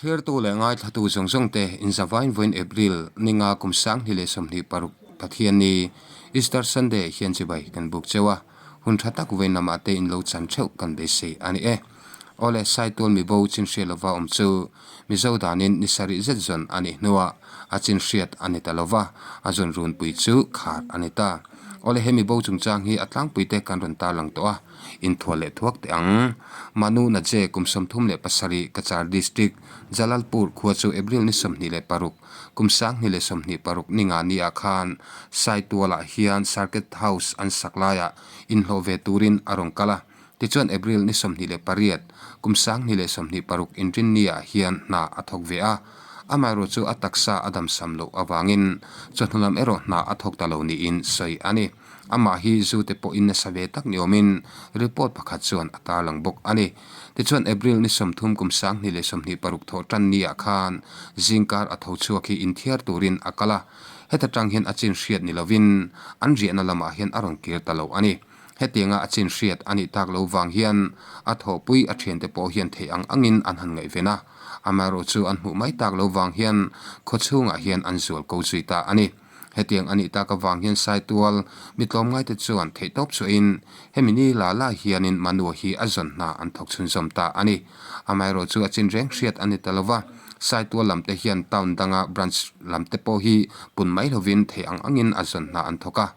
Thlirtu leh ngaithlatu zawng zawng te inzavain vawiin April ninga kum 2026 Pathianni, Easter Sunday, hian chibai kan buk cheu a, hun tha tak vawiin lamah te in lo chan theuh kan beisei a ni e. Awle, Saitual mibo chin hriat lova awm chu Mizo danin ni sarih zet zawn a nih hnuah a chin hriat a ni ta lova, a zawn runpui chu khar a ni ta. Awle, he mibo chungchang hi a tlangpui te kan rawn tarlang tawh a, Inthuah leh thuak teh ang. Manu Naje kum 37 Cachar District, Jalalpur khua chu April ni 26, kum 2026 ni nga ni ah khan Saitualah hian Circuit House an sak laiah inhlawh ve turin a rawn kal a. Tichuan April ni 28, kum 2026 inrinni ah hian hna a thawk ve a. Amaherawh chu a taksa a damsam loh avangin chawhnu lam erawh hna a thawk ta lo niin sawi a ni. Amah hi zu te pawhin nasa ve tak ni awmin report pakhat chuan a tarlang bawk a ni. Tichuan April ni 30 kum 2026 thawh tan ni ah khan zingkar a tho chhuak hi inthiar turin a kal a, heta tang hian a chin hriat ni lovin an riahna lamah hian a rawn kir ta lo a ni. Hetianga a chin hriat a nih tak lo vang hian a thawhpui a thiante pawh hian theih ang angin an han ngaihven a, amaherawhchu an hmuh mai tak lo vang hian khawchhungah hian an zual ko zui ta a ni. Hetiang a nih tak avang hian Saitual mi tlawmngaite chuan theihtawp chhuahin hemi ni la la hianin Manua hi a zawn hna an thawk chhunzawm ta a ni. Amaherawh chu a chin reng hriat a ni ta lova, Saitual lamte hian town danga branch lamte pawh hi pun mai lovin theih ang angin a zawn hna an thawk a.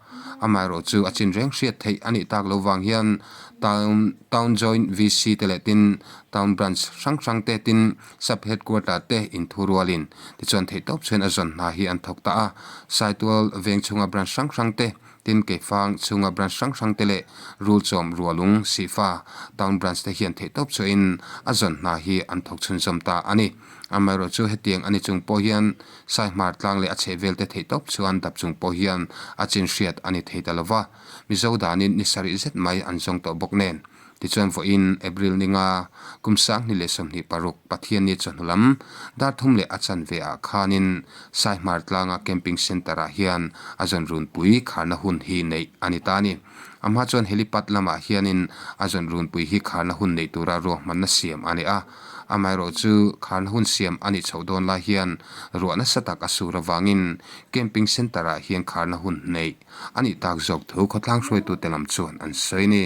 Amaherawh chu a chin reng hriat theih a nih tak lo vang hian town town joint VC te leh tin town branch hrang hrang te tin Sub Headquarter te inthurualin tichuan theihtawp chuan a zawn hna hi an thawk ta a. Saitual veng chhunga branch hrang hrang te, tin Keifang chhunga branch hrang hrang te leh Rulchawm, Rualung, Sihfa Town Branch te hian theihtawp chuahin a zawn hna hi an thawk chhunzawm ta a ni. Amaherawhchu chu hetiang a ni chung pawh hian Saihmar tlang leh a chhehvel te theihtawp chuan dap chung pawh hian a chin hriat a ni thei ta lova. Mizo danin ni sarih zet mai an zawng tawh bawk nen. Tichuan vawiin April ninga kum 2026 Pathianni chawhnu lam dar thum leh a chanve ah khanin Saihmar tlanga Camping Centre ah hian a zawn runpui kharna hun hi neih a ni ta a ni. A hma chuan helipad lamah hianin a zawn runpui hi kharna hun neih tura ruahmanna siam a ni a. Amaherawh chu kharna hun siam a nih chhoh dawn lai hian ruah nasa tak a sur avangin Camping Centre ah hian kharna hun neih a nih tak zawk thu khawtlang hruaitute lam chuan an sawi a ni.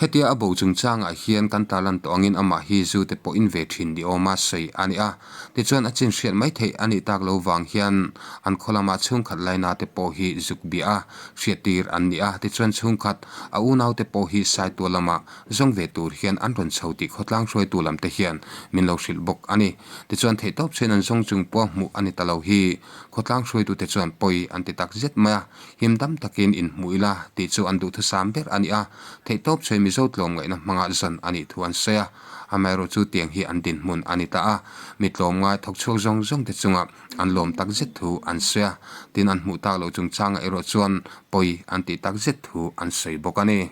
Hetia a bo chungchangah hian kan tarlan tawh angin amah hi zu te pawh in ve thin ni awma sawi a ni a. Tichuan a chin hriat mai theih a nih tak lo vang hian an khaw lama chhungkhat laina te pawh hi zuk bia a, hriattir an ni a. Tichuan chhungkhat a unau te pawh hi Saitual lama zawng ve tur hian an rawn chho tih khawtlang hruaitu lam te hian min lo hrilh bawk a ni. Tichuan theihtawp chhuin an zawng chung pawh hmuh a ni ta lo hi khawtlang hruaitute chuan pawi an ti tak zet mai a. Him dam takin inhmuh ila tih chu an duhthusam ber a ni a, theihtawp chhuai Mizo tlawmngaihna hmanga zawn a nih thu an sawi a. Amaherawh chu tiang hi an dinhmun a ni ta a, mi tlawmngai thawk chhuak zawng zawng te chunga an lawm tak zet thu an sawi a, tin an hmuh tak loh chungchangah erawh chuan pawi an tih tak zet thu an sawi bawk a ni.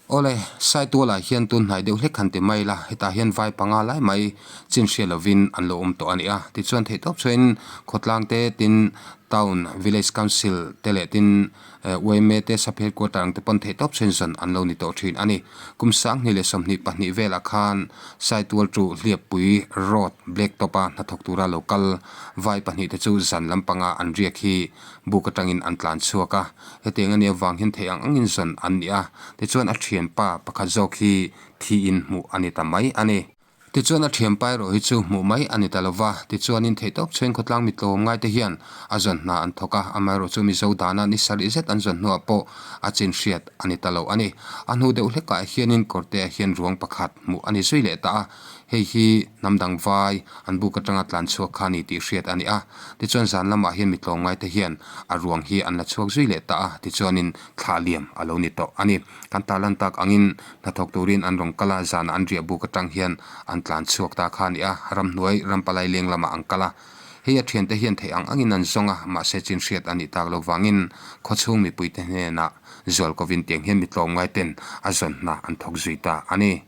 Awle, Saitualah hian tun hnai deuh hlek han ti mai la, hetah hian vai panga lai mai chin hria lovin an lo awm tawh a ni a. Tichuan theihtawp chuain khawtlang te tin Town, Village Council te leh tin yma te Sub Headquarter ang te pawn theihtawp chuain zawn an lo ni tawh thin a ni. Kum 2022 velah khan Saitual chu Hliappui Road, Black Top a hnathawk tura lo kal vai pahnih te chu zan lampanga an riak hi buk atangin an tlan chhuak a. Hetiang a nih avang hian theih ang angin zawn an ni a, tichuan a thianpa pakhat zawk hi thiin hmuh a ni ta mai a ni. Tichuan a thianpa erawh hi chu hmuh mai a ni ta lova, tichuanin theihtawp chheng khawtlang mi tlawm ngaite hian a zawn hna an thawk a, amaherawh chu Mizo dana ni sarih zet an zawn hnuah pawh a chin hriat a ni ta lo a ni. A hnu deuh hlekah hianin kawrteah hian ruang pakhat hmuh a ni zui leh ta a, Hei hi hnam dang vai an buk atanga tlan chhuak kha a ni tih hriat a ni a. Tichuan zan lamah hian mi tlawmngaite hian a ruang hi an la chhuak zui leh ta a, tichuanin thlah liam a lo ni tawh a ni. Kan tarlan tak angin hnathawk turin an rawn kal a, zanah an riah buk atang hian an tlan chhuak ta kha a ni a, ramhnuai rampalai leng lamah an kal a. Hei a thiante hian theih ang angin an zawng a, mahse chin hriat a nih tak lo vangin khawchhung mipuite hnenah zualkovin tiang hian mi tlawmngaiten a zawn hna an thawk zui ta a ni.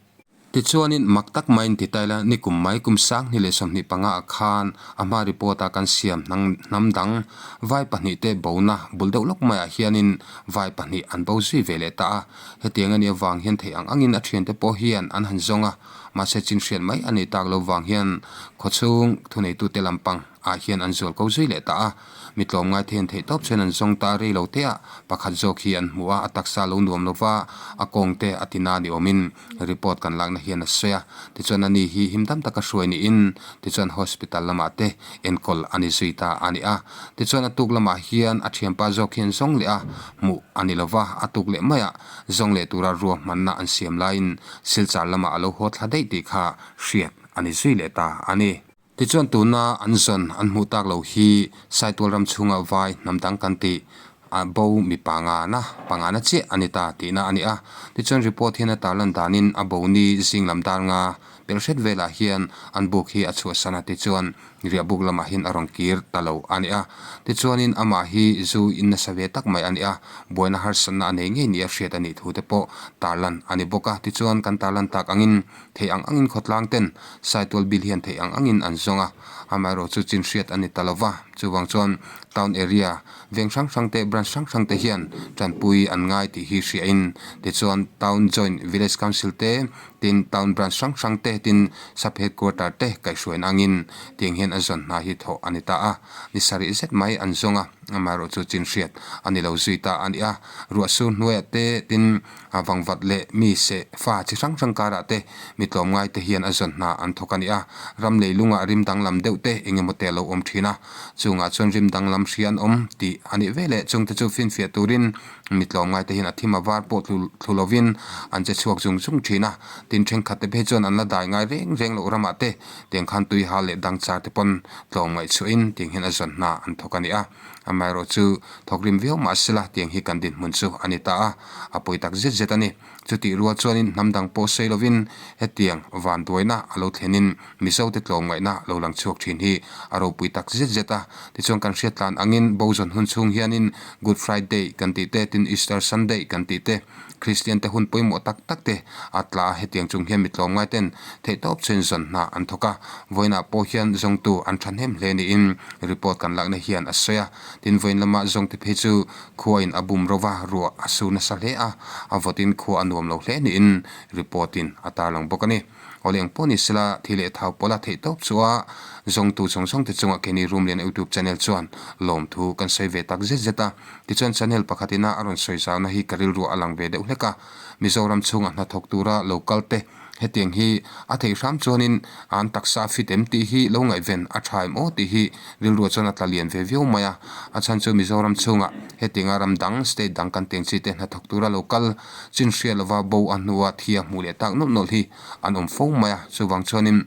Tichuanin mak tak maiin ti ta ila, nikum mai kum 2025 ah khan a hma report a kan siam hnam dang vai pahnihte bona bul deuh lawk maiah hianin vai pahnih an bo zui ve leh ta a. Hetiang a nih avang hian theih ang angin a thiante pawh hian an han zawng a, mahse chin hriat mai a nih tak lo vang hian khawchhung thuneitute lampang ah hian an zual ko zui leh ta a. Mi tlawmngai theiin theih tawp chuan an zawng ta rei lo te ah pakhat zawk hi an hmu a, a taksa lo nuam lo va, a kawng te a ti na ni awmin report kan lakna hian a sawi a. Tichuan ani hi him dam taka hruai niin tichuan hospital lamah te enkawl a ni zui ta a ni a. Tichuan a tuk lamah hian a thianpa zawk hi an zawng leh a, hmuh a ni lo va, a tuk leh maiah zawng leh tura ruahmanna an siam laiin Silchar lamah a lo haw thla daih tih kha hriat a ni zui leh ta a ni. Tichuan tuna an zawn an hmuh tak lo hi Saitual ram chhunga vai hnam dang kan tih a bo mi pangana pangana chiah a ni ta tihna a ni a. Tichuan report hian a tarlan danin a bo ni zing lam dar nga pelh hret velah hian an buk hi a chhuahsan a tichuan riah buk lamah hian a rawn kir ta lo a ni a. Tichuanin amah hi zu in nasa ve tak mai a ni a, buaina harsatna a nei ngei nia hriat a nih thu te pawh tarlan a ni bawk a. Tichuan kan tarlan tak angin Theih ang angin khawtlang ten Saitual bil hian theih ang angin an zawng a, amaherawh chu chin hriat a ni ta lo va. Chuvang chuan town area veng hrang hrang te branch hrang hrang te hian tanpui an ngai tih hi hriain tichuan town joint village council te tin town branch hrang hrang te tin sub headquarter te kaihhruain angin tiang hian a zawn hna hi thawh a ni ta a. Ni sarih zet mai an zawng a, amaherawh chu chin hriat a ni lo zui ta a ni a. Ruahsur hnuaiah te tin A vangvat leh mi seh fa chi hrang hrang karah te mi tlawmngai te hian a zawn hna an thawk a ni a. Ram leilungah rim danglam deuh te eng emaw te a lo awm thin a. Chungah chuan rim danglam hria an awm tih a nih veleh chungte chu finfiah turin mi tlawmngai te hian a thim a var pawh thlu thlu lovin an che chhuak zung zung thin a. Tin thenkhat te phei chuan an la dai ngai reng reng loh ramah te tiang khan tui hal leh dang char te pawn tlawmngaih chhuahin tiang hian a zawn hna an thawk a ni a. Amaherawh chu thawkrim viau mah sela tiang hi kan dinhmun chu a ni ta a, a pawi tak zet zet a ni. Chutih rual chuanin hnam dang pawh sawi lovin hetiang vanduaina a lo thlenin Mizote tlawmngaihna lo lang chhuak thin hi a ropui tak zet zet a. Tichuan kan hriat tlan angin Bozawn hun chhung hianin Good Friday kan tih te, tin Easter Sunday kan tih te, Kristian te hun pawimawh tak tak te a tla a, hetiang chung hian mi tlawmngai ten theihtawp chuan zawn hna an thawk a, vawiinah pawh hian zawngtu an thahnem hle niin report kan lakna hian a sawi a. Tin, vawiin lama zawngte phei chu khuain a bum ro va, ruah a su nasa hle a, a vawtin khua a nuam lo hle niin report in a tarlang bawk a ni. Awle eng pawh ni sela, thi leh thau pawla theihtawp chu a zawngtu zawng zawngte chungah keini Rumlian YouTube channel chuan lawmthu kan sawi ve tak zet zet a. Tichuan channel pakhat ina a rawn sawi zauna hi ka rilru a lang ve deuh hlek a, Mizoram chhunga hnathawk tura lo kal te hetiang hi a theih hram chuanin an taksa a fit em tih hi lo ngaihven a tha em aw tih hi rilruah chuan a tla lian ve viau mai a. A chhan chu Mizoram chhunga hetianga ram dang, state dang kan teng chi te hnathawk tura lo kal chin hria lova bo a hnua thi a hmuh leh tak nawlh nawlh hi an awm fo mai a. Chuvang chuanin.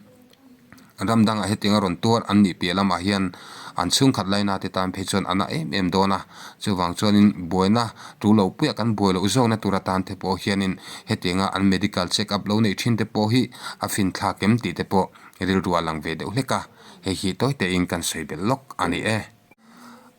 Ram dangah hetiang a rawn tuar an nih piah lamah hian an chhungkhat laina te tan phei chuan a na em em dawn a, chuvang chuanin buaina tu lo puiah kan buai loh zawkna tur atan te pawh hianin hetianga an medical check up lo neih thin te pawh hi a finthlak em tih te pawh rilru a lang ve deuh hlek a, hei hi tawi tein kan sawi belh lawk a ni e.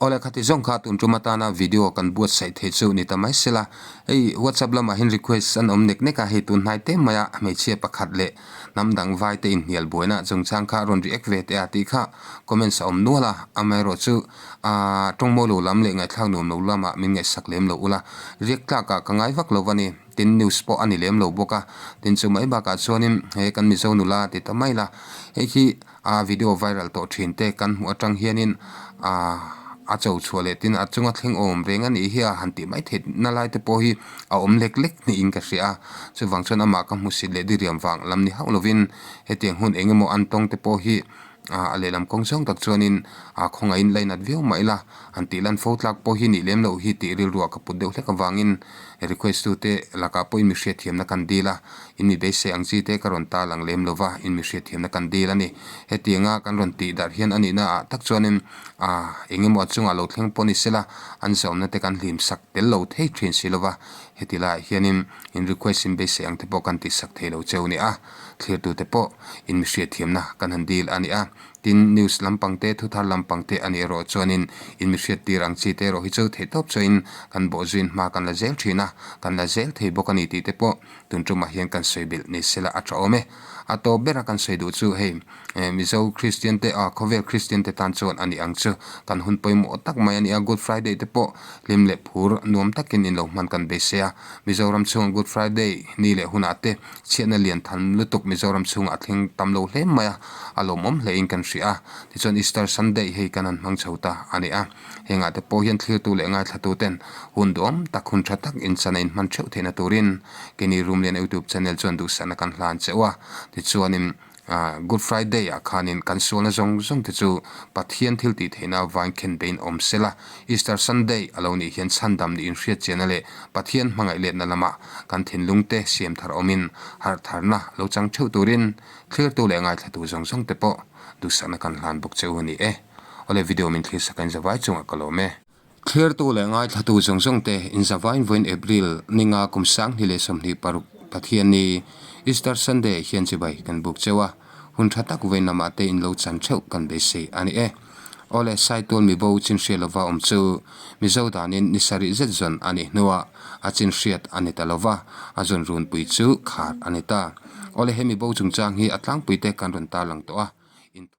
Awle khati zawng kha tun tum atana video kan buatsaih thei chu ni ta mai sela, hei WhatsApp lamah hian request an awm nek nek a, hei tun hnai te maia hmeichhia pakhat leh hnam dang vai te inhnial buaina chungchang kha rawn react ve teh a tih kha comments a awm nual a, amaherawh chu aah tawngmaw lo lam leh ngaihthlak nuam lo lamah min ngaihsak lem lo ula, riak tlakah ka ngai vak lo va ni, tin news pawh a ni lem lo bawk a, tin chu mai bakah chuanin he kan Mizo nula ti ta mai la, hei khi A video viral tawh thin te kan hmuh atang hianin aaa a cho chhuah leh tin a chunga thleng awm reng a nih hi a han tih mai theih na lai te pawh hi a awm lek lek niin ka hria a, chuvang chuan amah ka hmusit leh diriam vang lam ni hauh lovin hetiang hun eng emaw an tawng te pawh hi a lehlam kawng zawng tak chuanin a khawngaihin lainat viau mah ila han tih lan fo tlak pawh hi nih lem loh hi tih rilruah ka put deuh hlek avangin request tute lakah pawhin mi hriatthiamna kan dil a. In mi beisei ang chi te ka rawn tal ang lem lova, in mi hriatthiamna kan dil a ni. Hetianga kan rawn tih darh hian a nihna ah tak chuanin ah eng emaw a chungah lo thleng pawh ni sela, an zawmna te kan hlim sak tel lo thei thin si lova, heti laiah hianin in request in beisei ang te pawh kan tih sak thei lo cheu ni a, thlirtu te pawh in mi hriatthiamna kan han dil a ni a. Tin, news lampang te, thuthar lampang te a nih erawh chuanin in mi hriat tir ang chi te erawh hi chu theihtawp chuain kan bawhzuiin hma kan la zel thin a, kan la zel thei bawk a ni tih te pawh tun tumah hian kan sawi belh ni sela a tha awm e. A tawp bera kan sawi duh chu hei Mizo Kristian te ah khawvel Kristian te tan chuan a ni ang chu kan hun pawimawh tak mai a ni a, Good Friday te pawh hlim leh phur nuam takin in lo hman kan beisei a, Mizoram chhunga Good Friday ni leh hunah te chhiatna lian than lutuk Mizoram chhungah a thleng tam lo hle mai a, a lawmawm hlein kan hria a, tichuan Easter Sunday hei kan han hmang chho ta a ni a, hengah te pawh hian thlirtu leh ngaithlatu ten hun duhawm tak hun tha tak inchana inhman theuh theihna turin keini Rumlian YouTube channel chuan duhsakna kan hlan che u a, tichuanin Good Friday ah khanin kan sualna zawng zawng te chu Pathian thil tih theihna avain khen bein awm sela, Easter Sunday a lo nih hian chhandam nih inhriatchiahna leh Pathian hmangaih letna lama kan thinlung te siam thar awmin harh tharna lo chang theuh turin Thlirtu leh ngaithlatu zawng zawng te pawh duhsakna kan hlan bawk che u a ni e. Awle video min thlir sak a inzavai chungah ka lawm e. Thlirtu leh ngaithlatu zawng zawng te inzavain vawiin April ninga kum 2026 Pathianni, Easter Sunday, hian chibai kan buk cheu a, hun tha tak vawiin lamah te in lo chan theuh kan beisei a ni e. Awle Saitual mibo chin hriat lova awm chu Mizo danin ni sarih zet zawn a nih hnuah a chin hriat a ni ta lova, a zawn runpui chu khar a ni ta. Awle he mibo chungchang hi a tlangpuite kan rawn tarlang tawh a.